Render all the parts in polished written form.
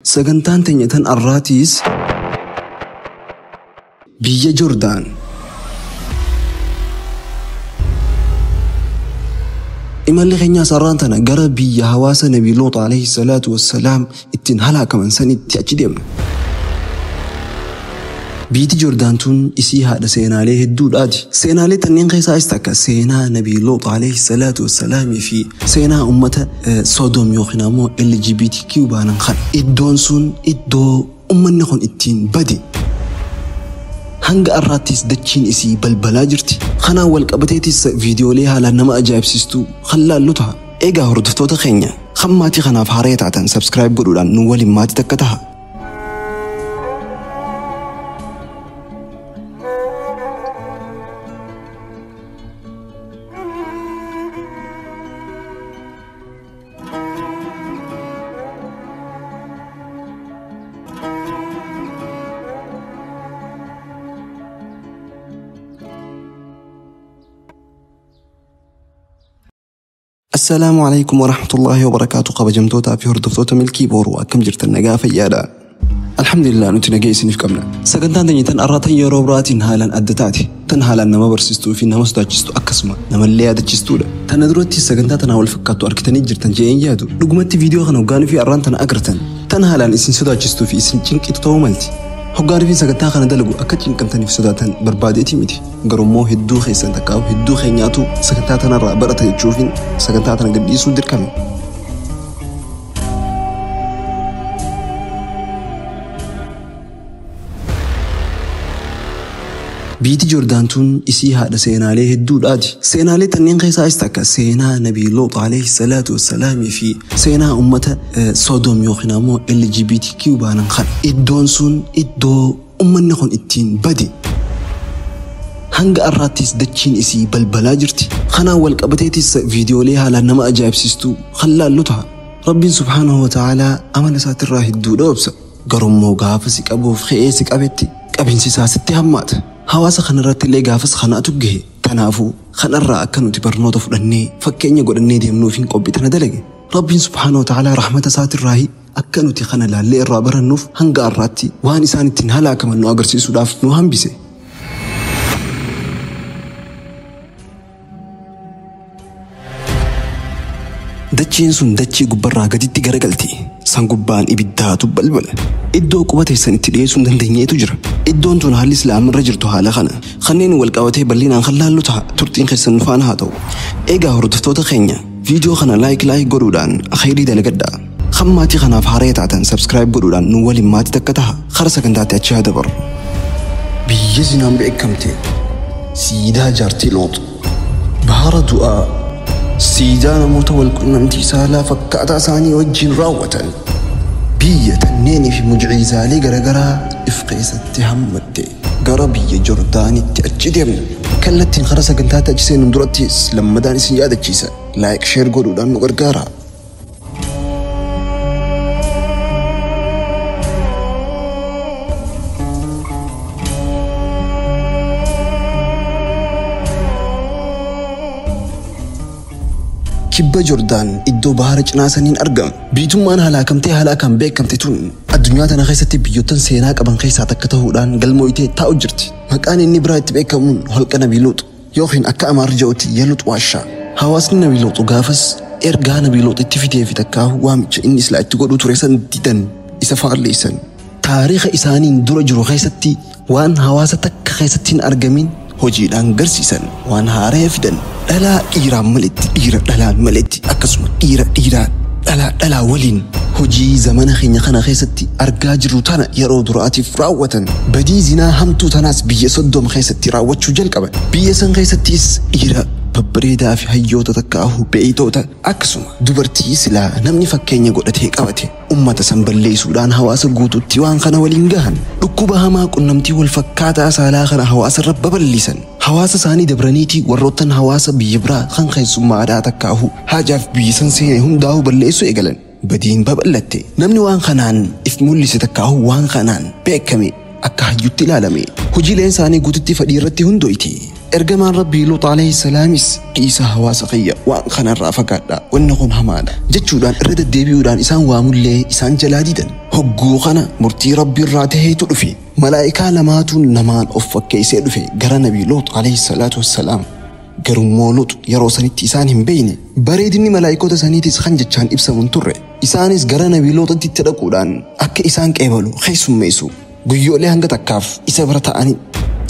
Sagantaan teenya tan arraatiis biyya Jordaan. Imalli keenyaas har'aan tana gara biyya hawaasa Nabii Luux alayhi salaatu wassalaam ittiin halaakaman sanitti achi deemna. Biyyi Jordaan tun isii haadha seenaalee hedduudhaati. Seenaalee tanneen keessaas takka seenaa Nabii Luux alayhi salaatu wassalaamii fi seenaa uummata Sodom yookiin ammoo LGBTQ baanan kana. Iddoon sun iddoo uummanni kun ittiin bade. Hanga har'aattis dachiin isii balbalaa jirti. Kanaan wal qabateetis viidiyoolee haalaan nama ajaa'ibsiistu kan laallu ta'a. Egaa hordoftoota keenya kan maatii kanaaf haaraa taatan subscribe godhuudhaan nu waliin maatii takka ta'a. Assalaamu alaikum warahmatullaahi wabarakaatu. Kabajamtootaa fi hordoftoota Milkii Booruu akkam jirtan nagaa fayyaadha. Alhamdulillah nuti nagaa isiniif qabna. Sagantaan teenya tan har'aa tan yeroo biraatiin haalaan adda taate, tan haalaan nama barsiistuu fi nama sodaachistu akkasuma namallee yaadachiistuudha. Tana duratti sagantaa tanaa wal fakkaattu argitanii jirtan jedheen yaadu. Dhugumatti viidiyoo kana hoggaanii fi har'aan tana agartan tan haalaan isin sodaachistuu fi isin cinqitu ta'uu malti. Hoggaanii fi sagantaa kana dalagu akka cinqamtaniif sodaatan barbaadeeti miti. Garuu hedduu keessan takkaa'u hedduu keenyaatu sagantaa tanarraa barata jechuufin sagantaa tana gadhiisuu dirqame. Biyyi Jordaan tun isii haadha seenaalee hedduudhaati. Seenaalee tanneen keessaas takka seenaa Nabii Luux alayhi salaatu wassalaamii fi seenaa uummata Sodom yookiin ammoo LGBTQ baanan kana. Iddoon sun iddoo uummanni kun ittiin bade. Hanga har'aattis dachiin isii balbalaa jirti. Kanaan wal qabateetis viidiyoolee haalaan nama ajaa'ibsiistu kan laallu ta'a. Rabbiin subhaanahu wa ta'aalaa amala isaatirraa hedduudha obsa. Garuu gaafa si qabuuf ka'ee si qabetti qabinsi isaa sitti hammaata. Hawaasa kanarratti illee gaafas kanaatu gahe. Kanaafuu kanarraa akka nuti barnoota fudhannee fakkeenya godhannee deemnuuf hin qophii tana dalage. Rabbiin subhaanahu wa ta'aalaa rahmata isaatirraa akka nuti kana laallee irraa barannuuf hanga har'aatti waan isaan ittiin halaakaman nu agarsiisuudhaaf nu hambise. Dachiin sun dachii gubbarraa gaditti garagalti. San gubbaan ibiddaatu balbala. Iddoo quba teessan itti dhiyeessuu hin dandeenyeetu jira. Iddoon tun haalli islaamarra jirtu haala kana. Kanneen wal qabatee bal'inaan kan laallu ta'a. Turtiin keessan nu faana haa ta'u. Egaa hordoftoota keenya viidiyoo kana like like godhuudhaan khayrii dalagadhaa. Kan maatii kanaaf haaraa taatan subscribe godhuudhaan nu waliin maatii takka ta'a. Kara sagantaatti achi haa dabarru. Biyya zinaan beekamte siidaa jaartii Luux bahara du'aa siidaa namoota wal qunnamtii saalaa fakkaataa isaanii wajjin raawwatan biyya tanneenii fi mucizaalee garaagaraa if keessatti hammatte gara biyya Jordaanitti achi deemna. Kallattiin kara sagantaatti achi seenuun durattis lammadaan isin yaadachiisa. Like share godhuudhaan nu gargaara. Kibba Jordaan iddoo bahara cinaa saniin argama. Biitummaan halaakamtee halaakaan beekamte tun addunyaa tana keessatti biyyoottan seenaa qaban keessaa takka ta'uudhaan galmooyitee taa'u jirti. Maqaan inni biraa itti beekamuun holqa Nabii Luux yookiin akka Amaarri jedhutti Yeluux Waashaa. Hawaasni Nabii Luux gaafas ergaa Nabii Luux itti fidee fi takkaahu waamicha inni islaa itti godhuu ture san didan isa faalleessan. Taariika isaaniin dura jiru keessatti waan hawaasa takka keessatti hin argamin hojiidhaan garsiisan waan haaraa fidan. Dhalaa dhiiraan maletti dhiira dhalaan maletti akkasuma dhiira dhiiraan dhalaa dhalaa waliin hojii zamana keenya kana keessatti argaa jirru tana yeroo duraatiif raawwatan. Badii zinaa hamtuu tanaas biyya Sodom keessatti raawwachuu jalqaban. Biyya san keessattis dhiira babbareedaa fi hayyoota takkaahu beeytoota akkasuma dubartii silaa namni fakkeenya godhatee qabate ummata san balleessuudhaan hawaasa guutuutti waan kana waliin gahan. Dhukkuba hamaa qunnamtii wal fakkaataa saalaa kana hawaasa irra babal'isan. Hawaasa isaanii dabraniitii warroottan hawaasa biyya biraa kan keessummaadhaa takkaahu haajaaf biyya san seene hundaa'uu balleessuu eegalan. Badiin babal'atte. Namni waan kanaan if mul'ise takkaahu waan kanaan beekame akka hayyutti ilaalame. Hojiileen isaanii guututti fedhii irratti hundooyti. Ergamaan Rabbii Luux alayhi salaamis dhiisa hawaasa kiyya waan kanarraa fagaadha wanni kun hamaadha jechuudhaan irra deddeebi'uudhaan isaan waamullee isaan jalaa didan. Hogguu kana murtii Rabbii irraa taheetu dhufe. Malaa'ikaa lamaatu namaan of fakkeessee dhufe gara Nabii Luux alayhi salaatu wassalaam. Garummoo Luux yeroo sanitti isaan hin beeyne. Bareedinni malaa'ikoota saniitis kan jechaan ibsamu hin turre. Isaanis gara Nabii Luuxitti itti dhaquudhaan akka isaan qeebalu keessummeessu. Guyyoolee hanga takkaaf isa bira ta'anii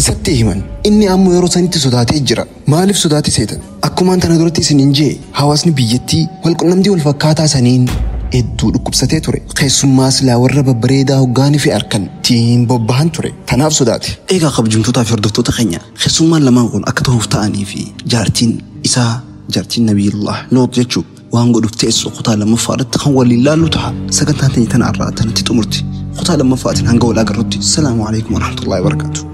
isatti himan. Inni ammoo yeroo sanitti sodaatee jira. Maaliif sodaate seetan? Akkumaan tana duratti isin hin jee hawaasni biyyattii walqunnamtii wal fakkaataa saniin hedduu dhukkubsatee ture. Keessummaa silaa warra babbareedaa hoggaanii fi harkan tiin bobbahan ture. Tanaaf sodaate. Egaa kabajamtootaa fi hordoftoota keenya keessummaan lamaan kun akka ta'uuf ta'anii fi jaartiin isaa jaartiin Nabiyyullah Luux jechuu waan godhuuf teessu kutaa lammaffaa irratti kan waliin laallu ta'a. Sagantaan teenya tana irraa tanatti xumurti. Kutaa lammaffaatiin hanga wal agarrutti. Salaamu alaikum warahmatullahi wabarakatuh.